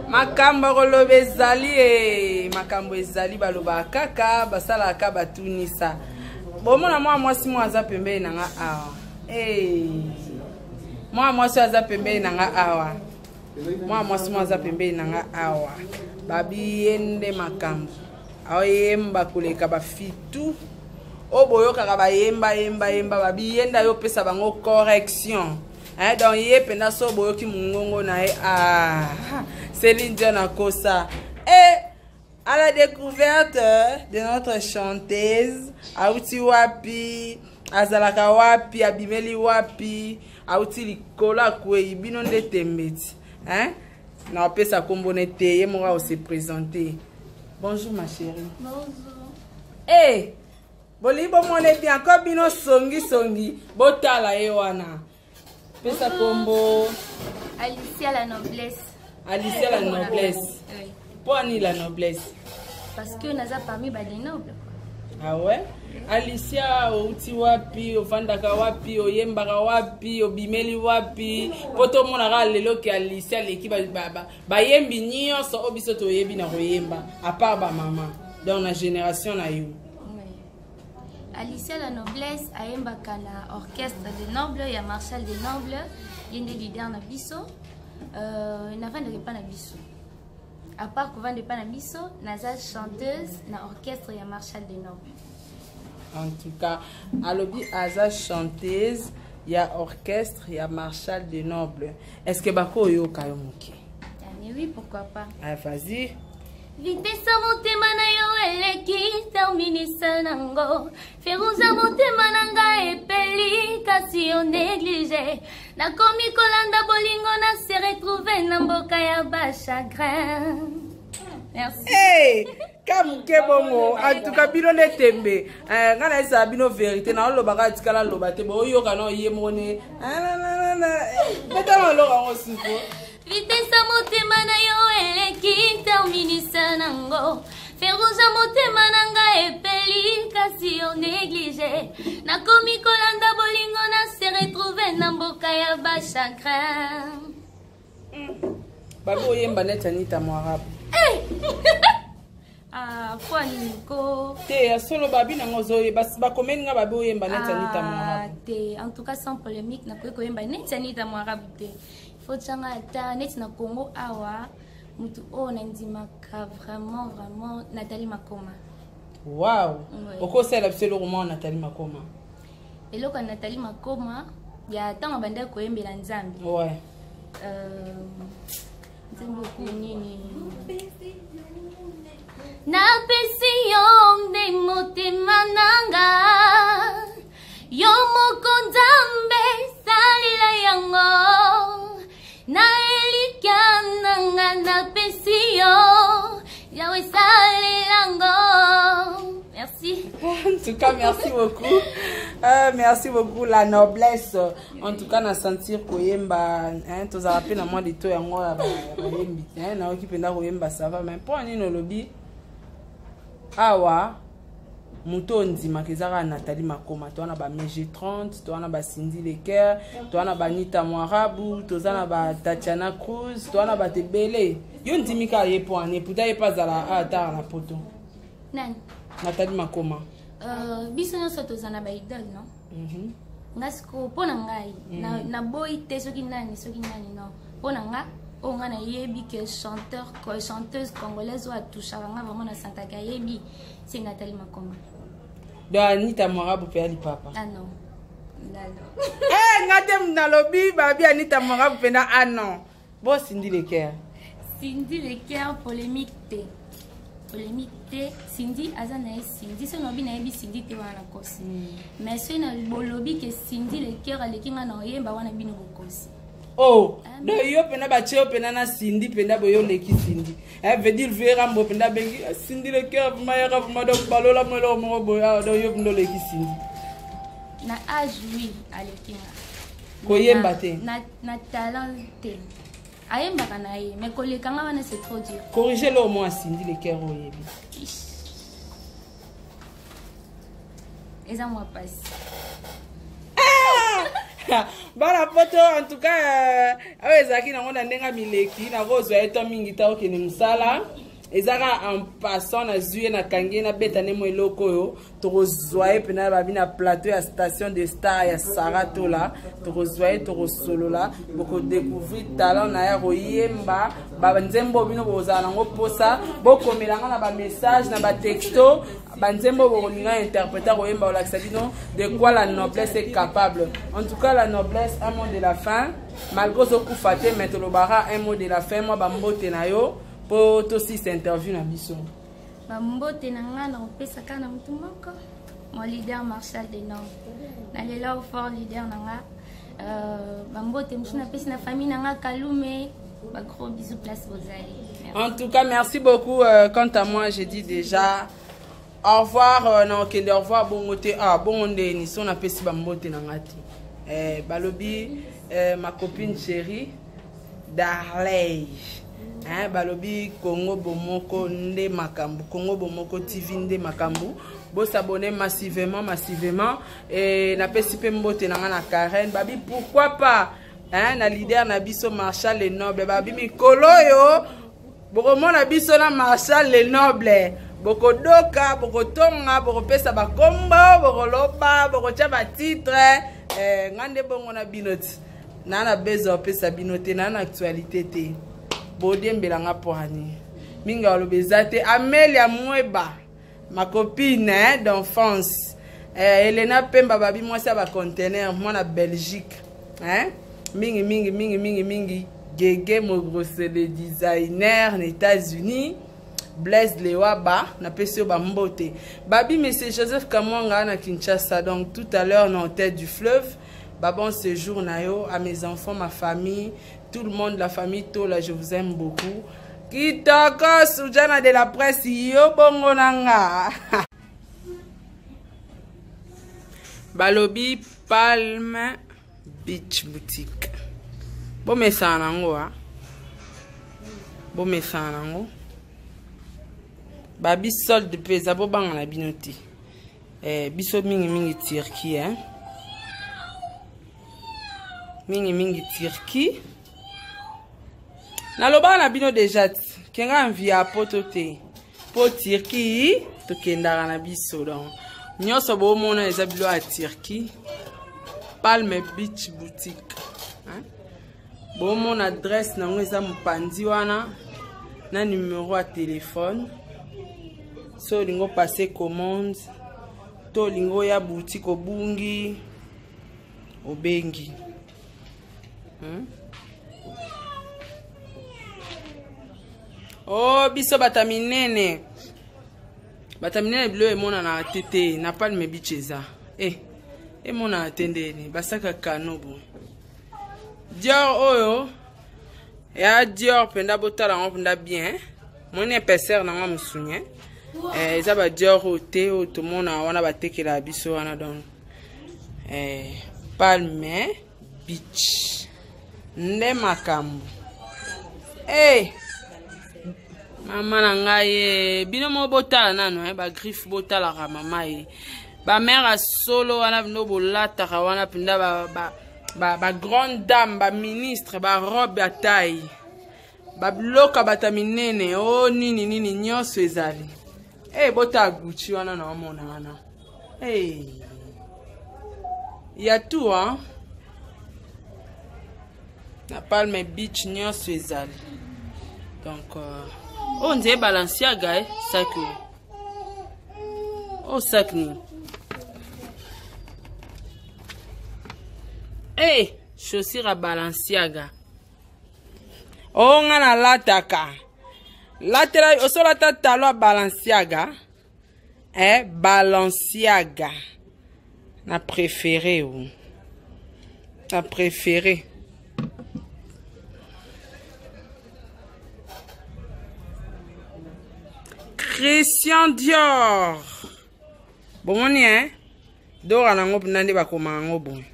Makambo koloba ezali e makambo ezali balobaka kaka basalaka batunisa bomona mwa mwasi mwa aza pembeni na nga awa hey. Mwa mwasi aza pembeni na nga awa mwa mwasi mwa aza pembeni na nga awa babi ye nde makambo aoyemba koleka bafitu oyo boyokaka bayemba yemba yemba babi ye nde ayopesa bango correction. Eh, donc ye mpenza so boyoki mongongo na ye, ah, Céline Dion akosa. Et à la découverte de notre chanteuse, auti wapi, azalaka wapi, abimeli wapi, auti likolo akwei bino nde tembeti, hein? Na opesa kombo ne te, ye moko se présenter. Bonjour ma chérie. Bonjour. Eh, bolingi bomona bien ko bino songi songi botala ye wana. Pesa kombo. Alicia la noblesse. Alicia la noblesse. Oui. Pourquoi ni la noblesse? Parce que naza parmi ba des nobles. Ah ouais? Alicia, outi wapi, ofandaka wapi, oyembaka wapi, obimeli wapi? Po tomonaka lelo ke Alicia aleki bayembi nyonso oyo biso toyebi na koyemba, à part ba mama. Donc na génération na yo. Oui. Alicia la noblesse ayembaka na orchestre de noble ya Marshal de noble, ye nde leader na biso. Navandaka epa na biso. À part kovanda epa na biso, naza chanteuse na orchestre ya Marshal de noble. En tout cas, alobi aza chanteuse ya orchestre ya Marshal de noble. Est-ce que bako oyoka yo moke? Ah, mais oui, pourquoi pas. Ah, vas-y. Vitesse motema na yo eleki terminisa nango feruza motema na ngai epeli kasi yo néglige nakomi kolanda bolingo na se retrouve na mboka ya ba chagrin. Merci. Hey! Ka moke bongo, en tout cas bino nde tembe. Nga na yesaka bino vérité, na olobaka atikala loba te, boyoka na ye moko ne. Beta na loka ngo suko. Vitesse motema na yo eleki terminisa nango feruza motema na ngai epeli kasi yo néglige nakomi kolanda bolingo na se retrouve na mboka ya ba chagrin. Babi oyemba neti Anita Mwarabu. Hey! Ah, kwa nini ko? Te, ya solo babi nango ozoye, bakomeli nga babi oyemba neti Anita Mwarabu. Te, en tout cas sans polémique, nakoki koyemba neti Anita Mwarabu te. Faut tianga ata neti na Congo awa, mutu oyo nandimaka vraiment, vraiment Nathalie Makoma. Wow. Oui. Okosala biso eloko moko Nathalie Makoma. Eloko ya Nathalie Makoma ya ntango abandaki koyembela Nzambe. Ouais. Nzambe oku nini? Napesi yo nde motema nanga, yo moko Nzambe salela yango, na elikya nanga napesi yo, Yawe salela yango. Merci. En tout cas, merci beaucoup. Merci beaucoup, la noblesse. En tout cas, na sentir koyemba, hein, tozala pe na mwa lito yango ya bayembi, hein, nayoki mpenza koyemba ça va, mais mpo nini olobi awa moto ondimaka eza kaka Nathalie Makoma, toza na ba MG 30, toza na ba Cindy Leker, toza na ba Nita Mwarabu, toza na ba Tatiana Cruz, toza na bato ebele. Yo ndimi kaka ye mpo ane, pourtant ye mpe azala atara na poto. Nani? Nathalie Makoma. Biso nyonso toza na ba idole, non? Nga sikoyo mpo na ngai, naboyi te soki nani, soki nani, non. Mpo na nga, oyo nga nayebi ke chanteur, chanteuse congolaise oyo atouchaka nga vraiment na santaka ayebi, c'est Nathalie Makoma. Donc Anita Mwarabu mpe ali papa. Ah non. Lalo. Eh, nga te nalobi babi Anita Mwarabu mpe na ah non. Bo Cindy Leker. Cindy Leker polémique te. Polémique te. Cindy aza na ye Cindy, soki nalobi nayebi Cindy te wana nakosi. Mais soki na bolobi ke Cindy Leker aleki nga na oyemba wana bino bokosi. Oh, donc yo pena batie yo pena na Cindy pena boyo leki Cindy. Eh, veut dire vera mbo pena bengi Cindy Leker vraiment yaka vraiment donc balola mwelo moko boya donc yo pena leki Cindy. Na âge oui aleki nga. Koyemba te. Na talent te. Ayembaka na ye, mais koleka nga wana c'est trop dur. Corriger le mot Cindy Leker oyebi. Eza mwa pasi. Ah! Bana poto, en tout cas, oyo ezalaki nango na ndenge ya mileki, nakozwa ye to mingi ta okende mosala. Ezaka en passant nazwi ye, nakangi ye, nabeta nde mo eloko oyo tokozwa ye mpena babi na plateau ya Station de Star ya Saratola. Tokozwa ye, tokosolola, bokodécouvrir talent na ye akoyemba banzembo. Bino bokozala nango mposa, bokomela nga na bamessage, na batexto, banzembo bokolinga interpréter, koyemba, kolakisa bino de quoi la noblesse est capable. En tout cas, la noblesse, un mot de la fin, malgré ozokufa te, mais tolobaka un mot de la fin, mwa bambote na yo mpo tosisa interview na biso. Bambote na ngai na kopesa kaka na motu moko, mon leader Marshal de Nord. Nalela fort leader na nga. Bambote mosusu napesi na famille na nga Kalume. Bagros bisous place bozali. En tout cas, merci beaucoup. Quant à moi, j'ai dit déjà au revoir. Na okende au revoir bongo te. Ah, bongo ndeni so napesi bambote na nga te. Balobi ma copine chérie Darley. Hein, balobi Congo Bomoko nde makambo, Congo Bomoko TV nde makambo. Bosabonner massivement, massivement. Et napesi pe mbote na nga na Karen. Babi pourquoi pas, hein, na leader na biso Marshal le Noble. Babi mikolo yo bokomona biso na Marshal le Noble, bokodoka, bokotonga, bokopesa bakombo, bokoloba, bokotya batitre. Nga nde bongo na bino ti naa na besoin opesa bino te, naa na actualité te, bodembelanga mpo ani mingi aloba eza te. Amelia Mweba, ma copine, hein, d'enfance, Elena Pemba, babi mwasi ya bacontener, mwana Belgique, hein? Mingi mingi mingi mingi mingi. Gege Mogrose, le designer na États-Unis, Blaise Lewaba, napesi yo bambote. Babi monsieur Joseph Kamwanga na Kinshasa, donc tout à l'heure na hôtel du Fleuve. Ba bon séjour na yo, à mes enfants, ma famille, tout le monde, la famille Tola, je vous aime beaucoup. Kitoko Sujana de la presse, yo bongo nanga. Balobi Palm Beach Boutique. Bomesana nango, ah. Bomesana nango. Babi solde mpe eza, bobanga na bino te. Biso mingi mingi Turquie, hein? Mingi mingi Turquie. Nalobaka na bino déjà ti kenga mvi ya poto te, mpo Turquie tokendaka na biso. Donc nyonso bomona eza bilo ya Turquie. Palme Beach Boutique, hein? Bomona adresse nango eza mopanzi wana na numero ya telefone. So olingi opase commande to olingi oya boutique, obungi, obengi, Oh, biso bata minene, bata minene, bilo emonanaka te te na Palme Beach eza emonana te ndeni basaka kano bo Dior oyo ya Dior mpenza, botala yango mpenza bien, moni épaisseur nango mosuni, eza ba Dior oyo te oyo tomona wana batekelaka biso wana. Donc Palme Beach nde makambo. Hey! Mama na ngai ye, bino moko botala nano, bagriffe, botalaka mama ye, bamare ya solo wana bino bolataka wana mpenza, ba grande dame, baministre, barobe ya taille, babiloko ya bato ya minene o nini nini nyonso ezali. E botala Gucci wana na omona wana. Hey. Ya tout, hein? Na Palme Beach nyonso ezali. Donc oyo nzeye Balenciaga, sac oyo, oyo sac nini? Hey, chaussure ya Balenciaga oyo nga nalataka, latela osolata talo ya Balenciaga, Balenciaga na préféré o na préféré. Christian Dior, bomoni, dora nango mpenza nde bakoma yango boye,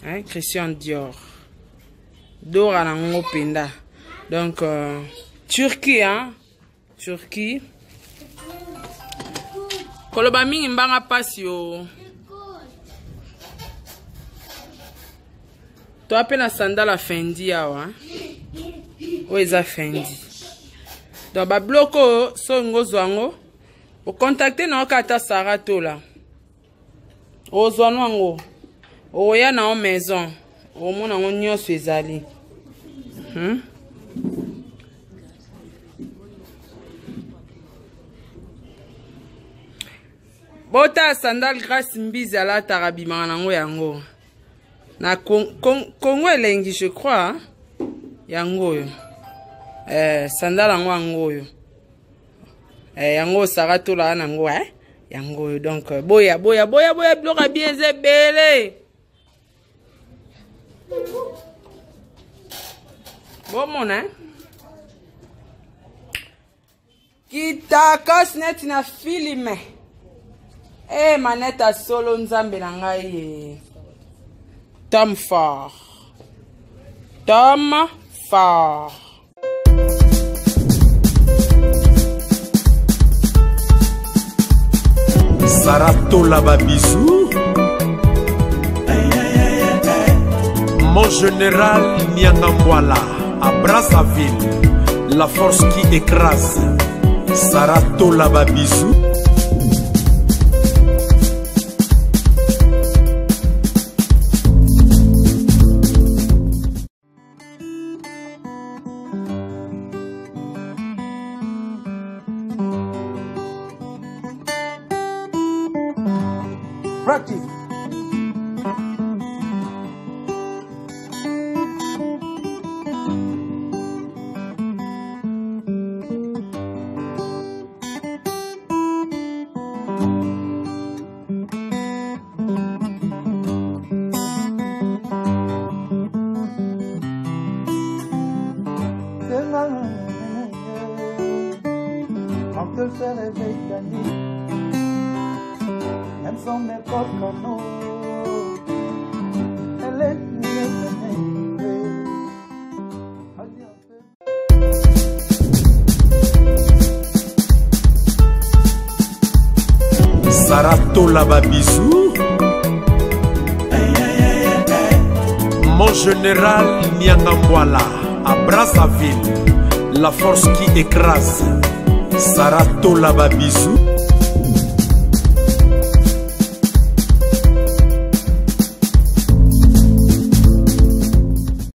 hein? Christian Dior, dora nango mpenza. Donc Turquie, hein? Turquie, koloba mingi mbanga mpasi yo. Toa mpe na sandala Fendi awa. Oyo eza Fendi. Donc babiloko oyo so olingi ozwa yango, ocontacte na yo kaka ata Sara Tola. Ozwa no yango. Oya na yo maison. Omona yango nyonso ezali. Bota sandal Grace Mbizi alataka bimaka nango yango. Na Congo elengi je crois yango oyo. Sandal yango yango oyo. Yango Sara Tola nango yango oyo. Donc boya boya boya boya biloko ya bien eza ebele. Bomona Kitakas neti na filme. Manette solo nzambe na ngai ye. Tom Ford. Tom Ford. Sarah Tola ba bisous. Mon général Niangambwala à Brazzaville, la force qui écrase. Sarah Tola ba bisous. Practice. Quand elle se réveille la nuit, même sans mes propres mots, elle est. Sarah Tola ba bisous. Mon général Niangambwala à Brazzaville, la force qui écrase. Sarah Tola ba bisous.